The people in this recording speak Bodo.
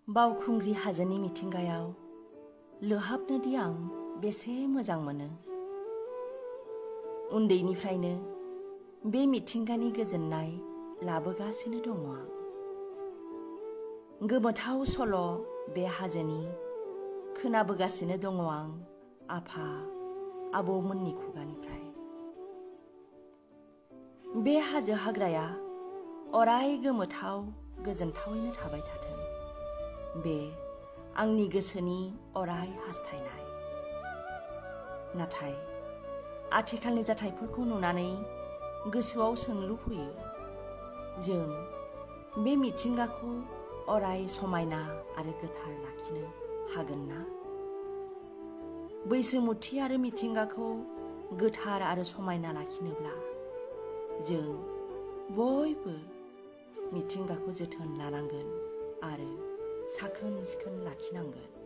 बावखुंग्रि हाजोनि मिथिंगायाव लोहाबनोदि आं बेसे मोजां मोनो। उन्दैनिफ्रायनो बे मिथिंगानि गोजोननाय लाबोगासिनो दङ आं। गोमोथाव सल' बे हाजोनि खोनाबोगासिनो दङ आं आफा आबौमोननि खुगानिफ्राय। बे हाजो हाग्राया अराय गोमोथाव गोजोनथावैनो थाबाय थाथों, बे आंनि गोसोनि अराय हास्थायनाय। नाथाय आथिखालनि जाथायफोरखौ नुनानै गोसोआव सोंलु फैयो, जों बे मिथिंगाखौ अराय समायना आरो गोथार लाखिनो हागोन ना? बैसोमुथि आरो मिथिंगाखौ गोथार आरो समायना लाखिनोब्ला जों बयबो मिथिंगाखौ जोथोन लानांगोन आरो साखोन सिखोन लाखिनांगोन।